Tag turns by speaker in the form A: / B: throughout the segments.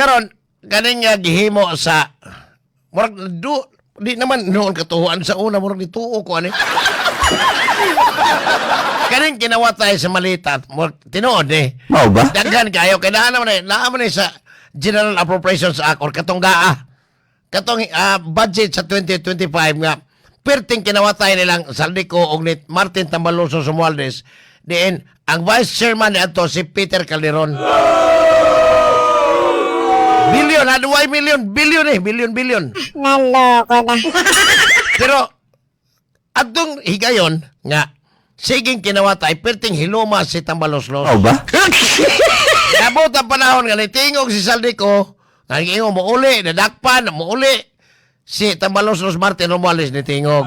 A: Karon kaning nga gihimo sa murag du di naman noon katuhuan sa una, murag nituo ko ani. Kaning kinawatay sa malita, murag tinuod eh.
B: Mao ba?
A: Daghan kayo kay naa naman eh, naa man eh sa General Appropriations Act or katong GAA. Katong budget sa 2025 nga perting kinawatay nilang Zaldy Co og ni Martin Tambaloslos Romualdez, diin ang vice chairman ni adto si Peter Calderon. Billion, ha? Duway million, billion eh, billion, billion.
C: Naloko na.
A: Pero, adtong higayon nga, siging kinawatay, perting hiluma si Tambaloslos.
B: Mao ba?
A: Nabot ang panahon nga nitingog si Zaldy Co, nga ingon mo uli, nadakpan, mo uli. Si Tambaloslos Martin Romualdez nitingog.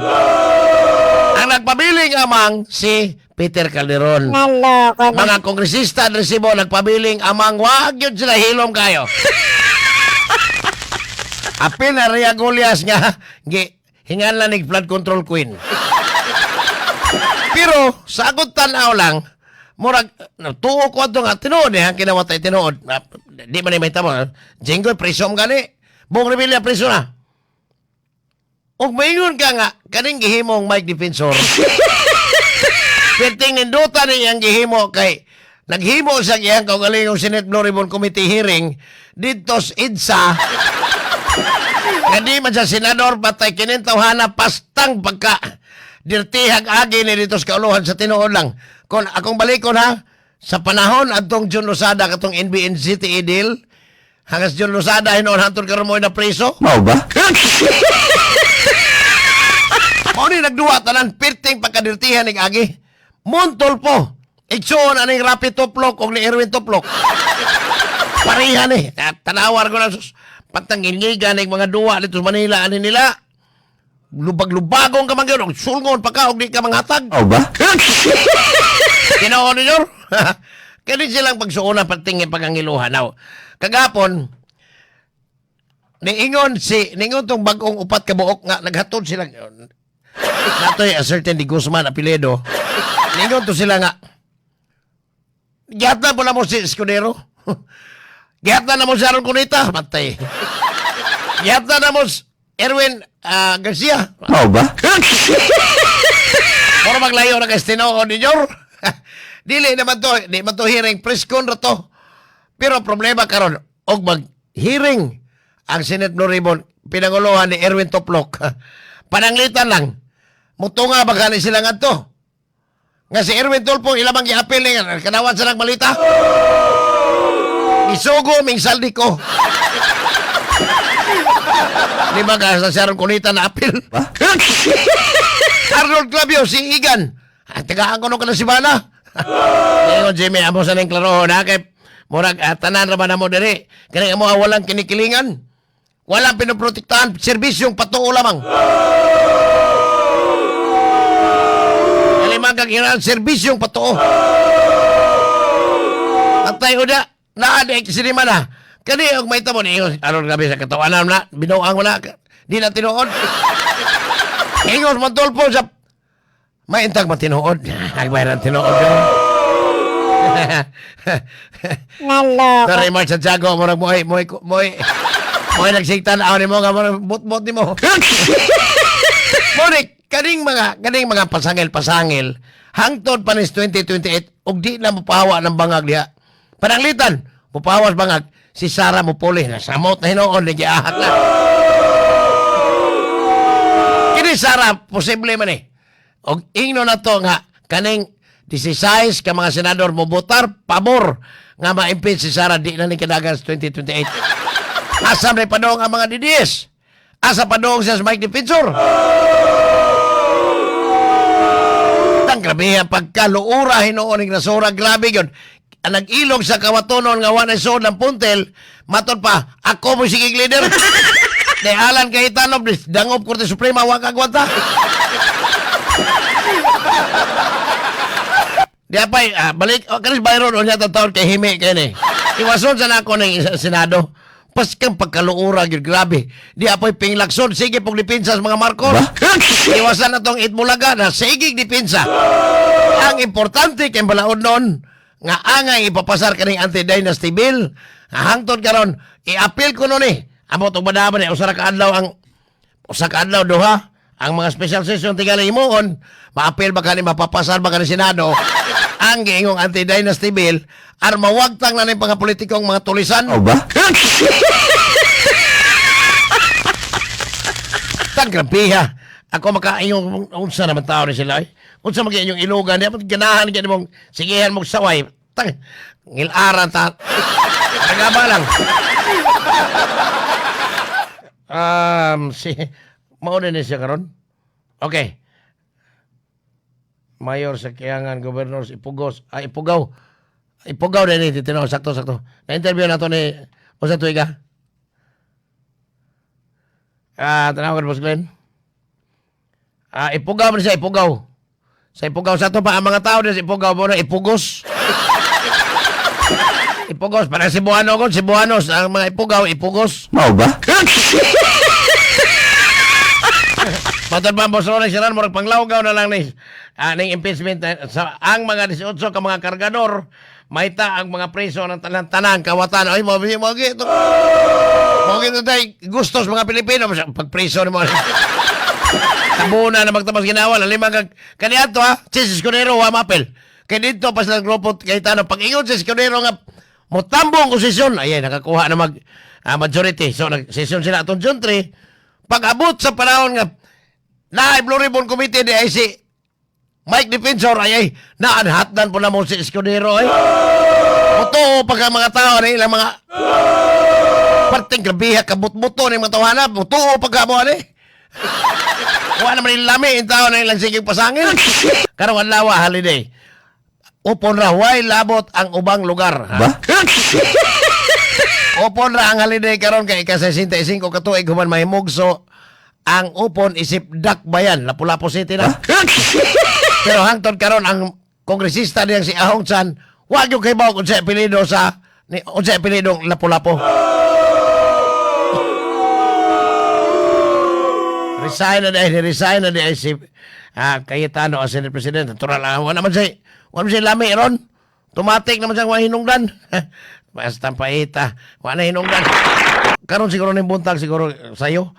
A: Ang nagpabiling amang si Peter Calderon.
C: Naloko na.
A: Mga kongresista ng Cebu nagpabiling amang wag yun sila hilom kayo. Apil na Ria Golias nga gi hingan lang ni flood control queen. Pero sa akong tanaw lang, murag tuo ko ato nga tinuod eh, ang kinawatay tinuod. Ah, di man ni may tamo. Jinggoy preso mo gani. Buong Revilla preso na. Ug maingon ka nga kaning gihimong Mike Defensor. Perting ninduta ni iyang gihimo kay naghimo sa iyang kaugalingong Senate Blue Ribbon Committee hearing didto sa EDSA nga di man sa senador patay kinintawhana pastang pagka dirtihag agi ni dito sa kauluhan sa tinuod lang. Kung akong balikon ha, sa panahon adtong Jun Lozada katong NBN City deal, hangas Jun Lozada hinuon hantod karon mo na preso.
B: Mao ba?
A: Mao ni nagduwa tanan pirting pagkadirtihan ning agi. Mon Tulfo. Igsuon aning Rapi Tuplok og ni Erwin Tuplok. Pareha ni. Tanawar ko na sus. Patanggingigan ning mga duwa dito sa Manila ani nila. Lubag-lubagong ka man gyud og sulngon pa ka og di ka manghatag.
B: Mao ba?
A: Ginoo ninyo. Kani silang pagsuuna patingin pagangiluhan. Now, kagapon, niingon si niingon tong bagong upat ka buok nga naghatod sila natoy a certain di Guzman apelyido. Niingon to sila nga gihatnan po na mo si Escudero. Gihatnan na mo si Aaron Cuneta. Matay. Gihatnan na mo si Erwin Garcia.
B: Mao ba?
A: Mura maglayo na kay tinuod ninyo. Dili naman to, di man to hearing, press con ra to. Pero problema karon og mag hearing ang Senate Blue Ribbon pinanguluhan ni Erwin Toplok. Pananglitan lang. Mutunga ba gani sila ngadto? Nga si Erwin Tulfo ilamang giapil ni kanawat sa nagmalita. Isugo ming Zaldy Co. Di ba ka sa Sharon Cuneta na apil? Arnold Clavio, si Igan. Ang tagaan ko nung ka na si Bana. Ngayon, Jimmy, amo sa ning klaro na kay murag tanan ra ba na mo diri. Kani amo walang kinikilingan. Walang pinoprotektahan, serbisyong patuo lamang. Kalimang kang inaan, serbisyong patuo. Antay uda, naa di sinima na. Kani og may tamo ni aron gabi sa katawanan na, binuang mo na, di na tinuod. Ingos Mon Tulfo sa maintag matinuod. Agbayran tinuod yun.
C: Naloko.
A: Sorry, Mark Santiago, murag moy moy moy moy nagsigtan aw nimo nga murag bot-bot nimo. Monik, kaning mga pasangil-pasangil hangtod pa nis 2028 ug di na mopahawa ng bangag diha. Pananglitan, mopahawas bangag si Sara mopuli na samot na hinuon ni giahat na. Kini Sara posible man eh. Og ingno na to nga kaning 16 ka mga senador mobotar pabor nga ma-impeach si Sara di na ni kadagan sa 2028. Asa may padong ang mga DDS? Asa padong siya sa Mike Defensor? Tang grabe ang pagkaluura hinuon ng nasura. Grabe yun. Ang nag-ilog sa kawatonon nga wala suod ng puntel, maton pa, ako mo sigig leader. Di alan kay Itanob, dangop Korte Suprema, wa kagwanta. Di apay, balik, oh, kanis Byron, unya taon kay Himi, kay ni. Iwason sa nako ng Senado. Paskang pagkaluura, gyud grabe. Di apoy pinglakson, sige pong depensa sa mga Marcos. Iwasan na tong Itbulaga na sige depensa. Ang importante kay balaod noon, nga angay ipapasar kaning anti-dynasty bill, Hangtod karon i-appeal ko no ni. Amot og badaba ni usa ra ka adlaw ang usa ka adlaw duha ang mga special session tingali himuon, maapil ba kani, mapapasar ba kani Senado ang giingong anti-dynasty bill ar mawagtang na ning mga politikong mga tulisan.
B: O ba?
A: Tan grabeha. Ako makaingong unsa naman tao ni sila eh. Unsa man inyong ilugan di ganahan gyud mong sigihan mong saway. Tang ngilaran ta. Nagaba lang. Si mao na ni siya karon. Okay. Mayor sa Kiangan, Gobernador sa Ipugos, ah, Ipugaw. Ipugaw na ni tinaw sakto sakto. Na-interview na to ni usa tuiga. Ah, tanaw ka, Boss Glenn. Ah, Ipugaw man siya, Ipugaw. Sa Ipugaw sa to pa ang mga tao din sa Ipugaw mo na Ipugos. Ipugos para Cebuano kon Cebuanos ang mga Ipugaw, Ipugos.
B: Mao ba?
A: Matod pa ang Boss Rolex Siran, murag panglawgaw na lang ni ning impeachment na, sa ang mga 18 ka mga kargador, maita ang mga preso ng tanan-tanan kawatan. Ay, mo mo gito. Mo gito tay gustos mga Pilipino pagpreso ni mo. Tabuna na magtabas ginawa lima kag kaniadto ha. Si Escudero wa mapel. Kay didto pa sila grupo Cayetano pag ingon si Escudero nga motambong ko sesyon, ay nakakuha na mag majority. So nag sesyon sila atong June 3. Pag abot sa panahon nga na Blue Ribbon Committee di ay si Mike Defensor ay ay naanhatdan po na mo si Escudero ay. Mutuo pag ang mga tao na ilang mga parting grabiha kabutbuto ni mga tawhana, mutuo pag mo ani. Wala naman yung lami, yung tao na ilang sigig pasangin. Karong adlaw, holiday. Upon ra, why labot ang ubang lugar? Ha?
B: Ba?
A: Upon ra ang holiday karon kay ika-65 ka tuig human mahimugso ang upon isip Dakbayan, Lapu-Lapu City na. Pero hangtod karon ang kongresista niyang si Ahong Chan, wag yung kay kung sa apelyido sa ni unsa apelyidong Lapu-Lapu. Resign na dahil, resign na dahil si Cayetano as Senate President. Natural lang, wala naman siya lami ron. Tumatik naman siya, wala hinungdan. Basta paita, wala hinungdan. Karon siguro ning buntag siguro sa'yo.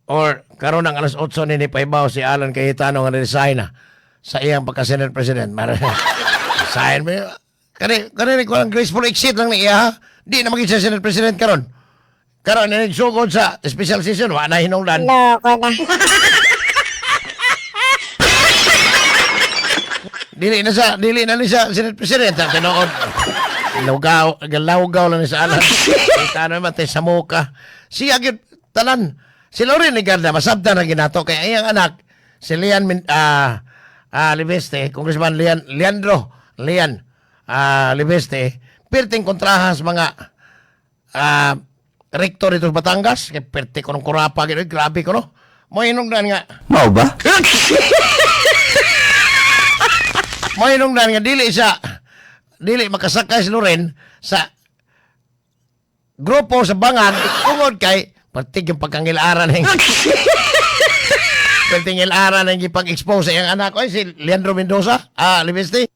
A: Or karon ang alas 8 ni Paibaw si Alan Cayetano nga resign na sa iyang pagka-Senate President. Resign mo. Kani kani ko lang graceful exit lang ni iya. Ha? Di na maging siya Senate President karon. Karon na nagsugod sa special session, wa na hinungdan.
C: Loko na.
A: Dili na ni sa Senate President ang tinuod. Lugaw, galawgaw lang ni sa Alan. Cayetano naman tay sa muka. Siya gyud tanan. Si Loren Legarda masabtan na ginato kay iyang anak si Lian Leviste, Congressman Lian Leandro Lian Leviste, perting kontrahas mga rektor dito sa Batangas, kay perti ko ng kurapa gyud, grabe ko no. Mo hinungdan nga
B: Mao ba?
A: Mo hinungdan nga dili makasakay si Loren sa grupo sa Bangag tungod kay pertig yung pagkangilaran ng perting ilaran ng gipag-expose sa iyang anak ay si Leandro Mendoza Leviste.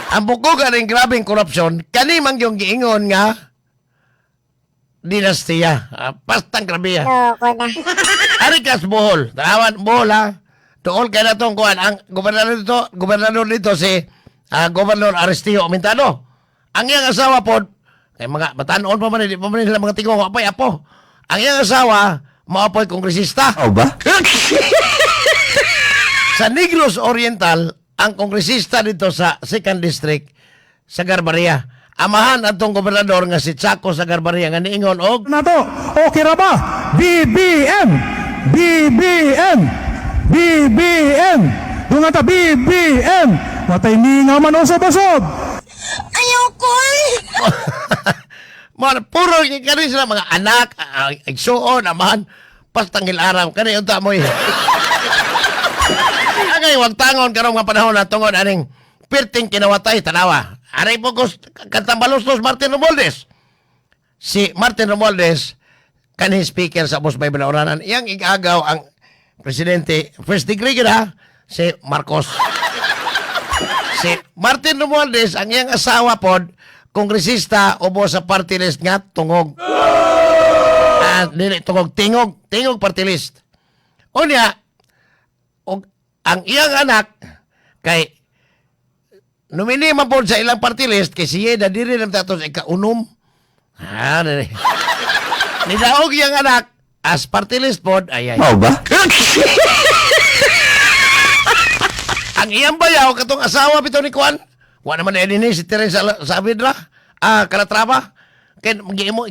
A: Ang bukog aning grabeng korupsyon kani man yung giingon nga dinastiya, pastang grabe.
C: Loko na.
A: Arikas Bohol. Tanawan, Bohol ha. Tuol kay na tong kuan. Ang gobernador dito si Governor Aristeo Mintano. Ang iyang asawa po, kay mga batanon pa man, di pa man nila mga tingog, apay apo. Ang iyang asawa, maapoy kongresista.
B: Mao ba?
A: Sa Negros Oriental, ang kongresista dito sa 2nd District, sa Garbaria. Amahan atong gobernador nga si Chaco sa Garbaria nga niingon og
D: na to. Okay ra ba? BBM! BBM! BBM! Dunga ta BBM! Watay ningaw man usab-usab!
C: Ayoko eh.
A: Mga puro kani sila mga anak, igsuon, amahan, pastang hilaram kani unta mo eh. Angay wag tangon karong nga panahon na tungod aning perting kinawatay tanawa. Aray po ko kantang balustos Martin Romualdez. Si Martin Romualdez kanhi speaker sa Ubos Bible Oranan, iyang igagaw ang presidente first degree gid ha, si Marcos. Si Martin Romualdez ang iyang asawa pod Kongresista ubo sa party list nga tungog. Dili tungog, tingog, tingog party list. Unya og ang iyang anak kay nominee man pod sa ilang party list kay siya na diri lang tato sa ikaunom. Dili. Nidaog iyang anak as party list pod, ay ay.
B: Mao ba?
A: Ang iyang bayaw katong asawa bitaw ni Kwan. Wa naman na ni si Teresa Saavedra. Calatrava. Kay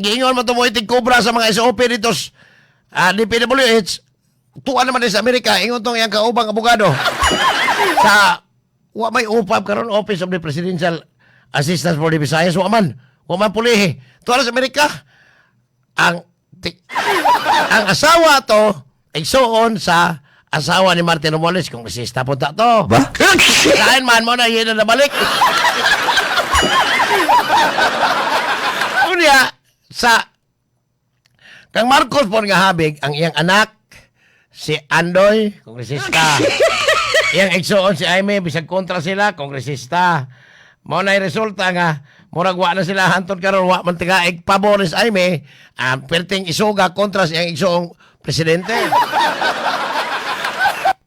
A: giingon man to mo itig kobra sa mga SOP dito sa DPWH. Tuwa naman din sa Amerika, ingon tong iyang kaubang abogado. Sa wa may UPAB karon, Office of the Presidential Assistance for the Visayas, wa man. Wa man pulihi. Tuwa sa Amerika. Ang asawa to igsuon sa asawa ni Martin Romualdez, kongresista po ta to.
B: Ba?
A: Kain man mo na yun na nabalik. Unya, sa kang Marcos po nga habig, ang iyang anak, si Andoy, kongresista. Iyang igsuon si Aimee, bisag kontra sila, kongresista. Mao na resulta nga, murag wa na sila hantod karon, wa man tigaig pabor ni Aimee, ang perting isuga kontra sa iyang igsuong presidente.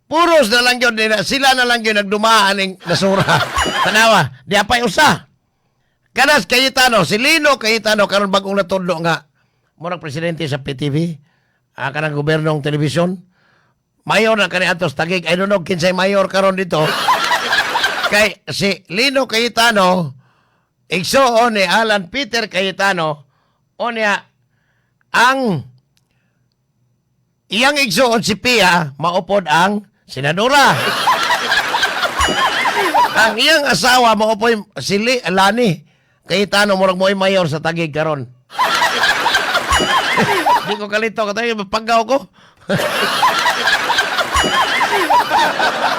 A: Puros na lang yun, nila, sila na lang yun nagdumaan ng nasura. Tanawa, di apay usa. Kanas Cayetano, si Lino Cayetano, karon bagong natudlo nga, murag presidente sa PTV, kanang gobyernong telebisyon. Mayor na kani atos Taguig. I don't know kinsay mayor karon dito. Kay si Lino Cayetano, igsuon ni Alan Peter Cayetano, o niya, ang iyang igsuon si Pia, maupod ang senadora. Ang iyang asawa maupod si Lani Cayetano, murag mo'y mayor sa Taguig karon. Di ko kalito katayo paggaw ko.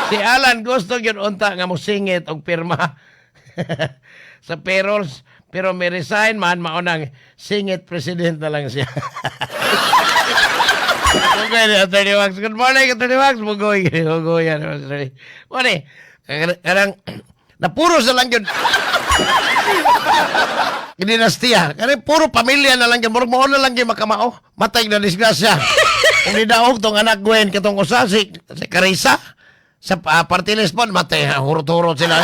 A: Si Alan gusto gyud unta nga mosingit og pirma sa payrolls, pero may resign man, maunang singit president na lang siya. Bugoy ni Attorney Wax. Good morning, Attorney Wax. Bugoy. Bugoy yan, Attorney. Morning. Kanang, napuro sa lang yun. Dinastiya. Kanang puro pamilya na lang yun. Murag mao na lang yun makamao. Matay na disgrasya. Kung nidaog tong anak Gwen, katong usa, si Carissa, sa party list po, matay, hurot-hurot sila.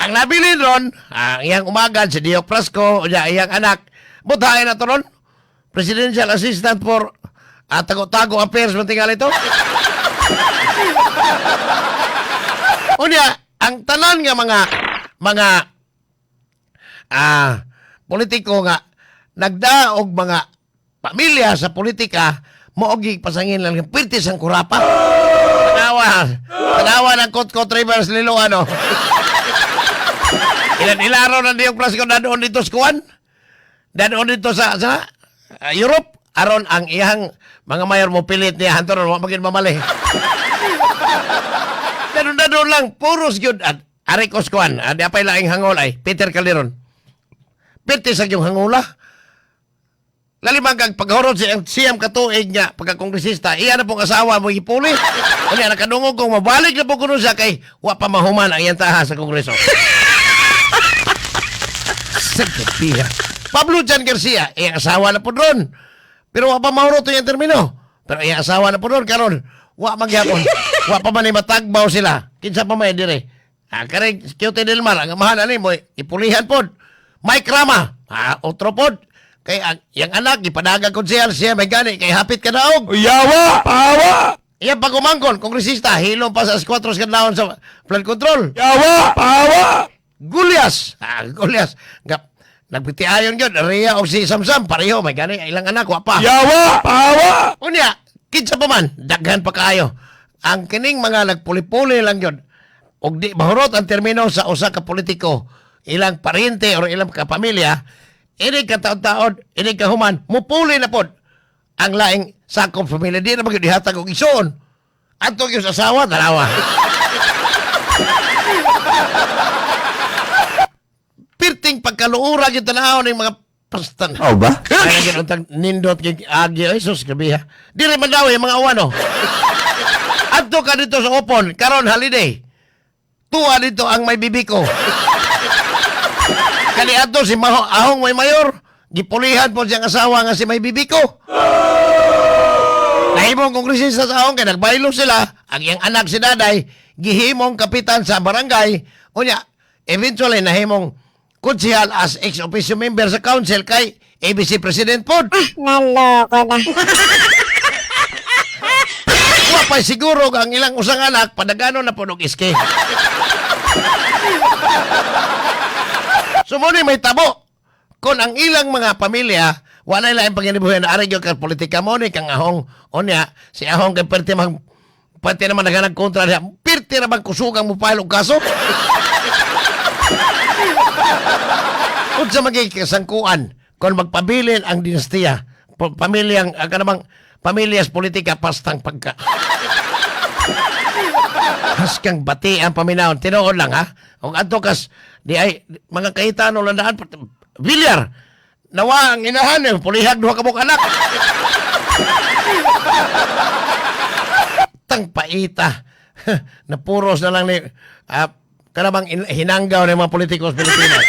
A: Ang nabilin ron, ang iyang umagan, si Dio Frasco, o iyang anak, butahin na to ron. Presidential Assistant for Tago-Tago Affairs, matingal ito. Unya, ang tanan nga mga politiko nga nagdaog mga pamilya sa politika, moog pasangin lang pirtis ang kurapa. Tanawa, tanawa ng Kot-Kot Rivers Lilo ano. Ilan ilaro na Dio Frasco na doon dito sa kuwan. Doon dito sa Europe aron ang iyang mga mayor mo pilit niya hantor wa magin mamali. Pero na doon lang puros gyud at Aricos kuan, di apay laing hangol ay Peter Calderon. Pirti sa yung hangula. Lalimang kag paghurot si siyam katuig niya pagkakongresista, iya na pong asawa mo ipuli. Unya nakadungog kung mabalik na po kuno siya kay wa pa mahuman ang iyang taha sa kongreso. Sa. Pablo Jan Garcia, iyang asawa na po doon. Pero wa pa mahurot yung termino. Pero iyang asawa na po doon, karon wa magyapon. Wa pa man ni matagbaw sila. Kinsa pa may dire. Kare, Cutie Del Mar, ang amahan ani mo, ipulihan pod. Mike Rama, otro pod. Kay ang iyang anak, ipadaga konsehal siya, may gani, kay hapit ka daog.
D: Yawa! Pawa!
A: Iyang pagumangkon, kongresista, hilom pa sa squatters kadlawon sa flood control.
D: Yawa! Pawa!
A: Gulyas. Gulyas. Nga, nagpitiayon yun. Ria o si Samsam, pareho. May gani, ilang anak, wa pa.
D: Yawa! Pawa!
A: Unya, kinsa pa man, daghan pa kaayo. Ang kining mga nagpuli-puli lang yun. Og di mahurot ang termino sa usa ka politiko, ilang parente or ilang kapamilya, ini ka taon-taon, ini ka human, mupuli na pod ang laing sakop pamilya. Di na magyud ihatag og isuon. Adto gyud sa asawa, tanawa. Pirting pagkaluura gyud tanaw ning mga pastan.
B: Mao ba?
A: Ay, lagi untang nindot kay agi ay sus grabe ha. Diri man daw yung mga awan oh. Adto ka dito sa Opon, karon holiday. Tuwa dito ang may bibiko. Kani adto si Maho, Ahong may mayor, gipulihan po siyang asawa nga si May Bibiko. Nahimong kongresista sa Ahong kay nagbaylo sila, ang iyang anak si Daday gihimong kapitan sa barangay. Unya, eventually nahimong konsehal as ex officio member sa council kay ABC president pod.
C: Naloko na.
A: Wa pa siguro ang ilang usang anak padagano na pod og iske. So mo ni may tabo. Kung ang ilang mga pamilya wala laing panginibuhi na ari gyud kang politika mo ni kang Ahong, unya si Ahong kay perti mang pati naman naghanag kontra niya. Pirti ra bang kusugang mo file og kaso? Unsa magiging kasangkuan kung magpabilin ang dinastiya, pamilyang ang kanamang pamilyas politika pastang pagka haskang bati ang paminawon. Tinuod lang ha. Kung adto kas di ay mga kaitano landaan Villar. Nawa ang inahan eh, pulihag duha ka buok anak. Tang paita. Napuros na lang ni kanabang hinanggaw ng mga politikos Pilipinas.